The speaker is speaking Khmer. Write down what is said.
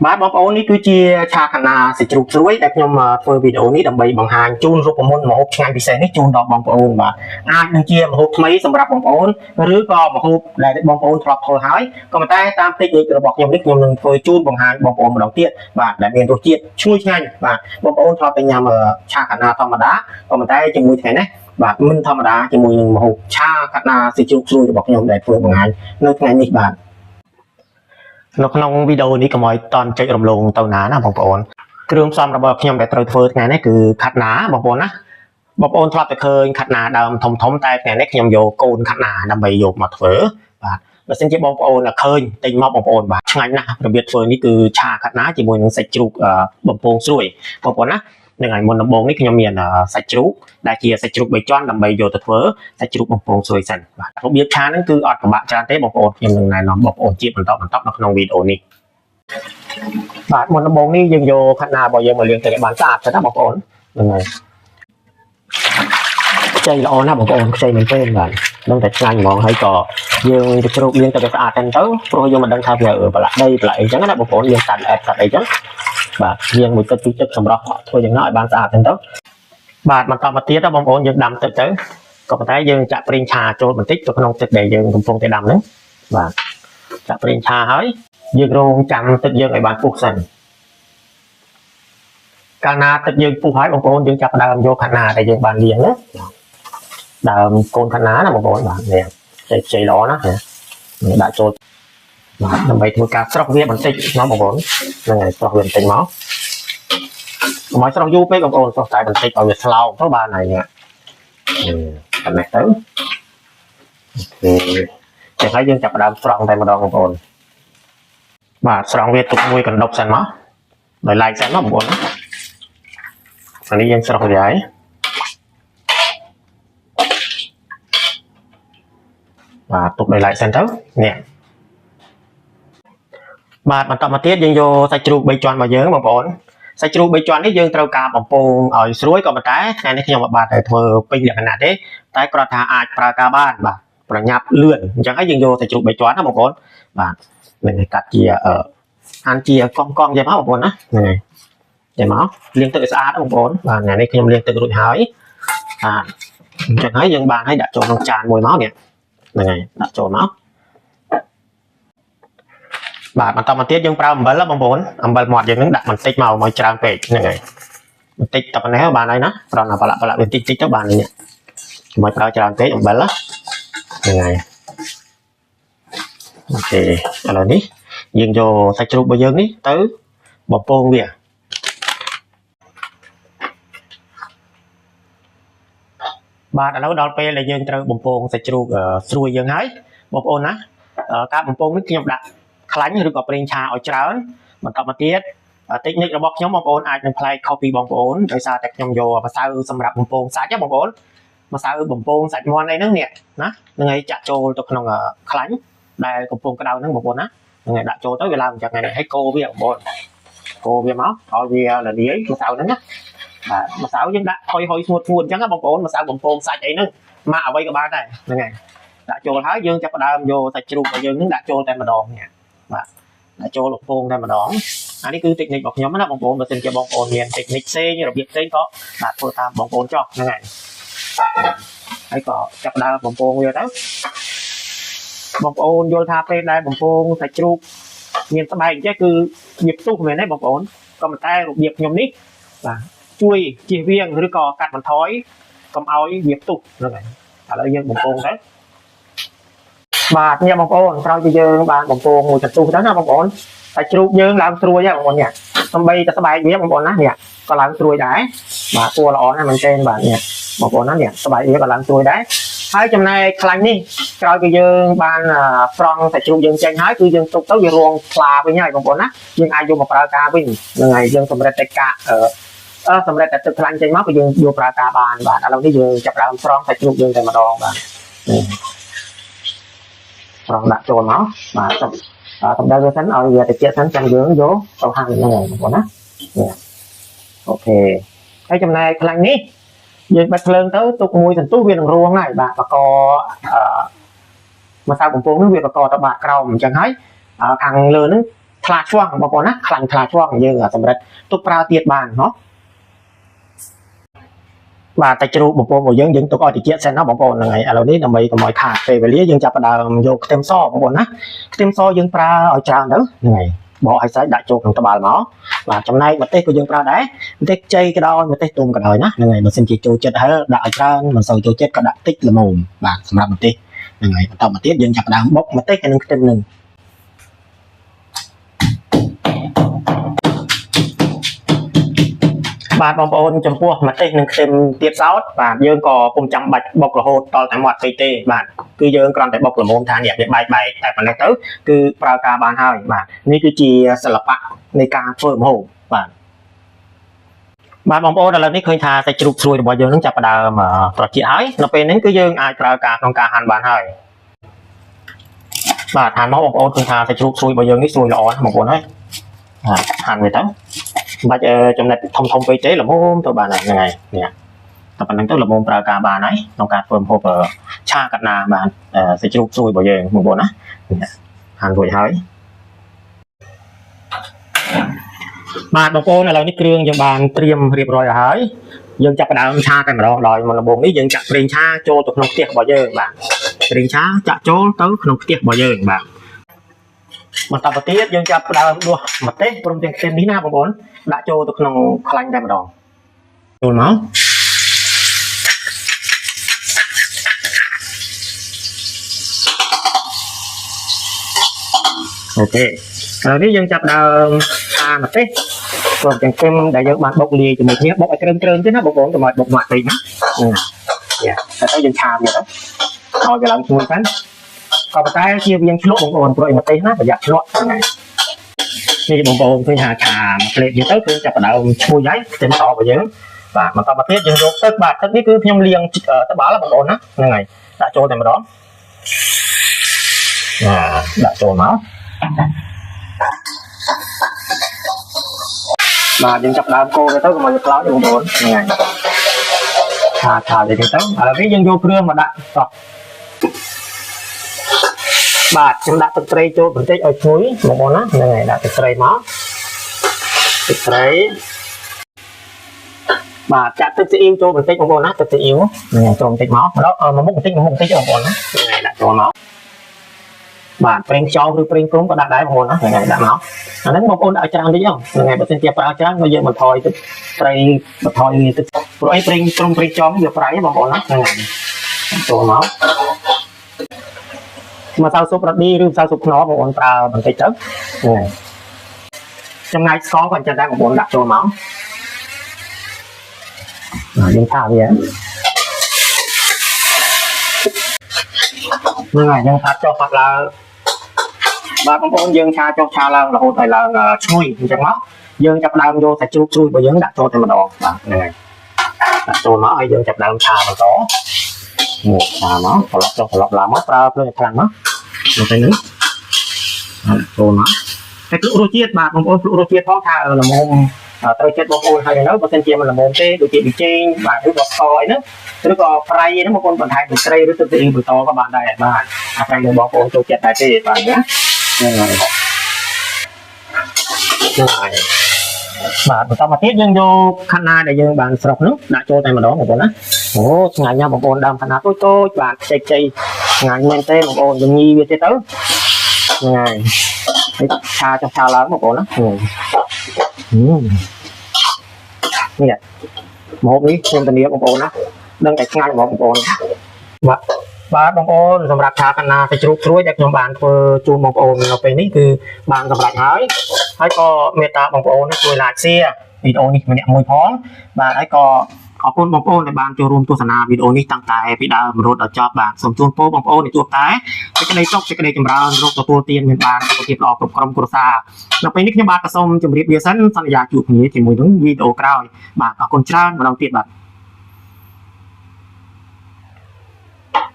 បាទបងប្អូននេះគឺជាឆាខាណាសាច់ជ្រូកស្រួយដែលខ្ញុំធ្វើវីដេអូនេះដើម្បីបង្ហាញជូនរូបមន្តម្ហូបឆ្ងាញ់ពិសេសនេះជូនដល់បងប្អូនបាទអាចនឹងជាម្ហូបថ្មីសម្រាប់បងប្អូនឬក៏ម្ហូបដែលបងប្អូនធ្លាប់ធ្វើហើយក៏ប៉ុន្តែតាមតិចនិករបស់ខ្ញុំនេះខ្ញុំនឹងធ្វើជូនបង្ហាញបងប្អូនម្ដងទៀតបាទដែលមានរសជាតិឈ្ងុយឆ្ងាញ់បាទបងប្អូនធ្លាប់តែញ៉ាំឆាខាណាធម្មតាក៏ប៉ុន្តែជាមួយថ្ងៃនេះបាទមិនធម្មតាជាមួយនឹងម្ហូបឆាខាណាសាច់ជ្រូកស្រួយរបស់ខ្ញុំដែលធ្វើបង្ហាញនៅថ្ងៃនេះបាទ នៅក្នុងវីដេអូនេះកុំឲ្យតន់ចុចរំលងទៅណាណាបងប្អូនគ្រឿងផ្សំរបស់ខ្ញុំដែលត្រូវធ្វើថ្ងៃនេះគឺខាត់ណាបងប្អូនណាបងប្អូនធ្លាប់តែឃើញខាត់ណាដើមធំធំតែថ្ងៃនេះខ្ញុំយកកូនខាត់ណាដើម្បីយកមកធ្វើបាទបើសិនជាបងប្អូនឃើញទិញមកបងប្អូនបាទឆ្ងាញ់ណាស់របៀបធ្វើនេះគឺឆាខាត់ណាជាមួយនឹងសាច់ជ្រូកបំពងស្រួយបងប្អូនណានឹងហើយមុនដំបូងនេះខ្ញុំមានសាច់ជ្រូកដែលជាសាច់ជ្រូក3ជាន់ដើម្បីយកទៅធ្វើសាច់ជ្រូកបំពងស្រួយសិនបាទរបៀបឆាហ្នឹងគឺអត់ពិបាកច្រើនទេបងប្អូនខ្ញុំនឹងណែនាំបងប្អូនជាបន្តបន្តនៅក្នុងវីដេអូនេះបាទមុនដំបូងនេះយើងយកខាត់ណារបស់យើងមកលាងទឹកឲ្យបានស្អាតសិនណាបងប្អូនហ្នឹងហើយខ្ចីល្អណាស់បងប្អូនខ្ចីមែនទែនបាទនឹងតែឆ្ងាញ់ហ្មងហើយក៏យើងទៅជ្រូកលាងទឹកឲ្យស្អាតហ្នឹងទៅព្រោះយើងមិនដឹងថាវាប្រឡាក់ដីប្រឡាក់អីចឹងណាបងប្អូនយើងកាត់ល្អិតកាត់អីចឹងបាទលាងមួយទឹកពីរទឹកសម្រស់ធ្វើយ៉ាងណាឲ្យបានស្អាតហ្នឹងទៅបាទបន្តមកទៀតបងប្អូនយើងដាំទឹកទៅក៏ប៉ុន្តែយើងចាក់ប្រេងឆាចូលបន្តិចទៅក្នុងទឹកដែលយើងកំពុងតែដាំហ្នឹងបាទចាក់ប្រេងឆាហើយយើងរងចាំទឹកយើងឲ្យបានពុះសិនកាលណាទឹកយើងពុះហើយបងប្អូនយើងចាប់ផ្ដើមយកខាត់ណាដែលយើងបានលាងណាដើមកូនខាត់ណាណាបងប្អូនបាទនេះខ្ចីល្អណាស់នេះដាក់ចូលបាទដើម្បីធ្វើការស្រុះវាបន្តិចណាបងប្អូនហ្នឹងហើយស្រុះវាបន្តិចមកកុំឲ្យស្រុះយូរពេកបងប្អូនស្រុះតែបន្តិចឲ្យវាស្លោកទៅបានហើយនេះប៉ុណ្ណេះទៅអូខេចឹងហើយយើងចាប់ផ្ដើមស្រង់តែម្ដងបងប្អូនបាទស្រង់វាទុកមួយកណ្ដប់សិនមកដោយឡែកសិនមកបងប្អូនអានេះយើងស្រង់វាហើយបាទទុកដោយឡែកសិនទៅនេះបាទបន្តមកទៀតយើងយកសាច់ជ្រូក3ជាន់របស់យើងបងប្អូនសាច់ជ្រូក3ជាន់នេះយើងត្រូវការបំពងឲ្យស្រួយក៏ប៉ុន្តែថ្ងៃនេះខ្ញុំមិនបានតែធ្វើពេញលក្ខណៈទេតែគ្រាន់ថាអាចប្រើការបានបាទប្រញាប់លឿនអញ្ចឹងហើយយើងយកសាច់ជ្រូក3ជាន់ណាបងប្អូនបាទនឹងឲ្យកាត់ជាហាន់ជាកង់កង់យ៉ាងមកបងប្អូនណាហ្នឹងហើយយ៉ាងមកលាងទឹកឲ្យស្អាតបងប្អូនបាទថ្ងៃនេះខ្ញុំលាងទឹករួចហើយបាទអញ្ចឹងហើយយើងបានឲ្យដាក់ចូលក្នុងចានមួយមកនេះហ្នឹងហើយដាក់ចូលមកបាទបន្តមកទៀតយើងប្រើអំបិលបងប្អូនអំបិលមាត់យើងនឹងដាក់បន្តិចមកមកច្រើនពេកហ្នឹងហើយបន្តិចតែប៉ុណ្ណេះបានហើយណាប្រហែលប្រឡាក់ប្រឡាក់វាបន្តិចតិចទៅបាននេះមិនប្រើច្រើនពេកអំបិលហ្នឹងហើយអូខេឥឡូវនេះយើងយកសាច់ជ្រូករបស់យើងនេះទៅបំពងវាបាទឥឡូវដល់ពេលដែលយើងត្រូវបំពងសាច់ជ្រូកស្រួយយើងហើយបងប្អូនណាការបំពងនេះខ្ញុំដាក់ខ្លាញ់ឬក៏ប្រេងឆាឲ្យច្រើនបន្តមកទៀតតិចនិករបស់ខ្ញុំបងប្អូនអាចនឹងប្លែកខុសពីបងប្អូនដោយសារតែខ្ញុំយកម្សៅសម្រាប់បំពងសាច់ណាបងប្អូនម្សៅបំពងសាច់មាន់អីហ្នឹងនេះណានឹងឲ្យចាក់ចូលទៅក្នុងខ្លាញ់ដែលកំពុងក្តៅហ្នឹងបងប្អូនណានឹងឲ្យដាក់ចូលទៅវាឡើងអញ្ចឹងហ្នឹងឲ្យកូរវាបងប្អូនកូរវាមកឲ្យវារលាយម្សៅហ្នឹងណាបាទម្សៅយើងដាក់ហុយហុយស្ងួតស្ងួតអញ្ចឹងណាបងប្អូនម្សៅបំពងសាច់អីហ្នឹងមកអ្វីក៏បានដែរហ្នឹងហើយដាក់ចូលហើយយើងចាប់ផ្ដើមយកសាច់ជ្រូករបស់យើងហ្នឹងដាក់ចូលតែម្ដងនេះបាទដាក់ចូលបំពងតែម្ដងអានេះគឺតិចនិករបស់ខ្ញុំណាបងប្អូនបើសិនជាបងប្អូនមានតិចនិកផ្សេងរបៀបផ្សេងក៏បាទធ្វើតាមបងប្អូនចុះហ្នឹងហើយហើយក៏ចាប់ដើមបំពងវាទៅបងប្អូនយល់ថាពេលដែលបំពងសាច់ជ្រូកមានស្បែកអញ្ចេះគឺវាផ្ទុះមែនទេបងប្អូនក៏ប៉ុន្តែរបៀបខ្ញុំនេះបាទជួយជៀសវាងឬក៏កាត់បន្ថយកុំឲ្យវាផ្ទុះហ្នឹងហើយឥឡូវយើងបំពងទៅបាទនេះបងប្អូនក្រោយពីយើងបានបំពងមួយកន្ទុះទៅណាបងប្អូនតែជ្រូកយើងឡើងស្រួយហើយបងប្អូននេះសំបីតែស្បែកវាបងប្អូនណានេះក៏ឡើងស្រួយដែរបាទពណ៌ល្អណាស់មែនទែនបាទនេះបងប្អូនណានេះស្បែកវាក៏ឡើងស្រួយដែរហើយចំណែកខ្លាញ់នេះក្រោយពីយើងបានស្រង់សាច់ជ្រូកយើងចេញហើយគឺយើងទុកទៅវារងថ្លាវិញហើយបងប្អូនណាយើងអាចយកមកប្រើការវិញហ្នឹងហើយយើងសម្រាប់តែកាកសម្រាប់តែទឹកខ្លាញ់ចេញមកគឺយើងយកប្រើការបានបាទឥឡូវនេះយើងចាប់ដើមស្រង់សាច់ជ្រូកយើងតែម្ដងបាទស្រង់ដាក់ចូលមកបាទកម្ដៅវាសិនឲ្យវាត្រជាក់សិនចាំយើងយកទៅហាន់ហ្នឹងហើយបងប្អូនណានេះអូខេហើយចំណែកខ្លាញ់នេះយើងបិទភ្លើងទៅទុកមួយសន្ទុះវានឹងរួងហើយបាទបកអឺម្សៅបំពងនឹងវាបកទៅបាតក្រោមអញ្ចឹងហើយខាងលើហ្នឹង ថ្លាឆ្វង់បងប្អូនណាខ្លាញ់ថ្លាឆ្វង់យើងសម្រិតទុកប្រើទៀតបានเนาะបាទតែជ្រូកបំពងរបស់យើងយើងទុកឲ្យតិចសិនណាបងប្អូនហ្នឹងហើយឥឡូវនេះដើម្បីកុំឲ្យខាតពេលវេលាយើងចាប់ផ្ដើមយកខ្ទឹមសបងប្អូនណាខ្ទឹមសយើងប្រើឲ្យច្រើនទៅហ្នឹងហើយបកឲ្យស្រេចដាក់ចូលក្នុងត្បាល់មកបាទចំណែកម្ទេសក៏យើងប្រើដែរម្ទេសខ្ចីក៏ដោយម្ទេសទុំក៏ដោយណាហ្នឹងហើយបើសិនជាចូលចិត្តហើយដាក់ឲ្យច្រើនមិនសូវចូលចិត្តក៏ដាក់តិចល្មមបាទសម្រាប់ម្ទេសហ្នឹងហើយបន្តមកទៀតយើងចាប់ផ្ដើមបុកម្ទេសនិងខ្ទឹមនឹង បាទបងប្អូនចំពោះម្ទេសនិងខ្ទឹមទៀតសោតបាទយើងក៏ពុំចាំបាច់បុករហូតដល់តែមាត់ពេកទេបាទគឺយើងគ្រាន់តែបុកល្មមថានេះវាបែកបែកតែប៉ុណ្ណេះទៅគឺប្រើការបានហើយបាទនេះគឺជាសិល្បៈនៃការធ្វើម្ហូបបាទបាទបងប្អូនឥឡូវនេះឃើញថាសាច់ជ្រូកស្រួយរបស់យើងនឹងចាប់ផ្ដើមត្រជាក់ហើយនៅពេលនេះគឺយើងអាចប្រើការក្នុងការហាន់បានហើយបាទហាន់មកបងប្អូនឃើញថាសាច់ជ្រូកស្រួយរបស់យើងនេះស្រួយល្អណាស់បងប្អូនហើយបាទហាន់វាទៅ មិនបាច់ចំណិតធំធំពេកទេល្មមទៅបានហើយហ្នឹងហើយនេះតែប៉ុណ្្នឹងទៅល្មមប្រើការបានហើយក្នុងការធ្វើម្ហូបឆាកណាបានសាច់ជ្រូកស្រួយរបស់យើងបងប្អូនណាហាន់រួចហើយបាទបងប្អូនឥឡូវនេះគ្រឿងយើងបានត្រៀមរៀបរយអស់ហើយយើងចាប់ផ្ដើមឆាតែម្ដងដោយមុនដំបូងនេះយើងចាក់ប្រេងឆាចូលទៅក្នុងខ្ទះរបស់យើងបាទប្រេងឆាចាក់ចូលទៅក្នុងខ្ទះរបស់យើងបាទបន្តទៅទៀតយើងចាប់ផ្ដើមដួសម្ទេសព្រមទាំងខ្ទឹមនេះណាបងប្អូនដាក់ចូលទៅក្នុងខ្លាញ់តែម្ដងចូលមកអូខេឥឡូវនេះយើងចាប់ដើមឆាម្ទេសព្រមទាំងខ្ទឹមដែលយើងបានបុកលាយជាមួយគ្នាបុកឲ្យគ្រើមគ្រើមទេណាបងប្អូនកុំឲ្យបុកម៉ាក់ពេកណានេះតែទៅយើងឆាវាទៅឲ្យវាឡើងឈ្ងុយសិនក៏ប៉ុន្តែជាវាងឆ្លក់បងប្អូនព្រោះឯម្ទេសណាប្រយ័ត្នឆ្លក់ហ្នឹងនេះបងប្អូនឃើញថាឆាមួយផ្លេតនេះទៅគឺចាប់ផ្ដើមឈ្ងុយហើយខ្ទឹមសរបស់យើងបាទបន្តមកទៀតយើងយកទឹកបាទទឹកនេះគឺខ្ញុំលាងត្បាល់បងប្អូនណាហ្នឹងហើយដាក់ចូលតែម្ដងដាក់ចូលមកបាទយើងចាប់ដើមកូរវាទៅកុំឲ្យវាខ្លោចបងប្អូនហ្នឹងហើយឆាឆាវាទៅឥឡូវនេះយើងយកគ្រឿងមកដាក់តោះបាទខ្ញុំដាក់ទឹកត្រីចូលបន្តិចឲ្យឈ្ងុយបងប្អូនណាហ្នឹងហើយដាក់ទឹកត្រីមកទឹកត្រីបាទចាក់ទឹកស៊ីអ៊ីវចូលបន្តិចបងប្អូនណាទឹកស៊ីអ៊ីវហ្នឹងចូលបន្តិចមកដល់មួយមុខបន្តិចមួយមុខបន្តិចបងប្អូនណាហ្នឹងហើយដាក់ចូលមកបាទប្រេងខ្យងឬប្រេងព្រំក៏ដាក់ដែរបងប្អូនណាហ្នឹងហើយដាក់មកអាហ្នឹងបងប្អូនដាក់ច្រើនតិចហ្នឹងហើយបើសិនជាប្រើច្រើនក៏យើងបន្ថយទឹកត្រីបន្ថយទឹកព្រោះអីប្រេងព្រំប្រេងចងវាប្រៃបងប្អូនណាហ្នឹងហើយចូលមកម្សៅស៊ុបរ៉ាឌីឬម្សៅស៊ុបខ្នុរបងប្អូនប្រើបន្តិចទៅហ្នឹងហើយចំណែកស្ករក៏អញ្ចឹងដែរបងប្អូនដាក់ចូលមកយើងថាវាហ្នឹងហើយយើងផាត់ចុះផាត់ឡើងបាទបងប្អូនយើងឆាចុះឆាឡើងរហូតឲ្យឡើងឈ្ងុយអញ្ចឹងមកយើងចាប់ដើមយកសាច់ជ្រូកស្រួយរបស់យើងដាក់ចូលតែម្ដងបាទហ្នឹងហើយដាក់ចូលមកហើយយើងចាប់ដើមឆាបន្តមកឆាមកត្រឡប់ចុះត្រឡប់ឡើងមកប្រើភ្លើងឲ្យខ្លាំងមកមកទៅនេះចូលមកតែភ្លក់រសជាតិបាទបងប្អូនភ្លក់រសជាតិផងថាល្មមត្រូវចិត្តបងប្អូនហើយនៅបើសិនជាមិនល្មមទេដូចជាប៊ីចេងបាទឬក៏ស្ករអីហ្នឹងឬក៏ប្រៃហ្នឹងបងប្អូនបន្ថែមទឹកត្រីឬទឹកស៊ីអ៊ីវបន្តក៏បានដែរបាទអាស្រ័យលើបងប្អូនចូលចិត្តដែរទេបាទណាហ្នឹងហើយហ្នឹងហើយបាទបន្តមកទៀតយើងយកខាត់ណាដែលយើងបានស្រុះនោះដាក់ចូលតែម្ដងបងប្អូនណាអូឆ្ងាញ់ណាស់បងប្អូនដើមខាត់ណាតូចតូចបាទខ្ចីខ្ចីឆ្ងាញ់មែនទេបងប្អូនយើងញីវាទៀតទៅហ្នឹងហើយហើយឆាចុះឆាឡើងបងប្អូនណានេះម្ហូបនេះខ្ញុំធានាបងប្អូនណាដឹងតែឆ្ងាញ់ហ្មងបងប្អូនបាទបាទបងប្អូនសម្រាប់ឆាកណាសាច់ជ្រូកស្រួយដែលខ្ញុំបានធ្វើជូនបងប្អូននៅពេលនេះគឺបានសម្រេចហើយហើយក៏មេត្តាបងប្អូនជួយ like share វីដេអូនេះម្នាក់មួយផងបាទហើយក៏អរគុណបងប្អូនដែលបានចូលរួមទស្សនាវីដេអូនេះតាំងតែពីដើមរហូតដល់ចប់បាទសូមជូនពរបងប្អូនឲ្យជួបតែសេចក្តីសុខសេចក្តីចម្រើនរកទទួលទានមានបានសុខភាពល្អគ្រប់ក្រុមគ្រួសារនៅពេលនេះខ្ញុំបាទក៏សូមជម្រាបលាសិនសន្យាជួបគ្នាជាមួយនឹងវីដេអូក្រោយបាទអរគុណច្រើនម្ដងទៀតបាទ។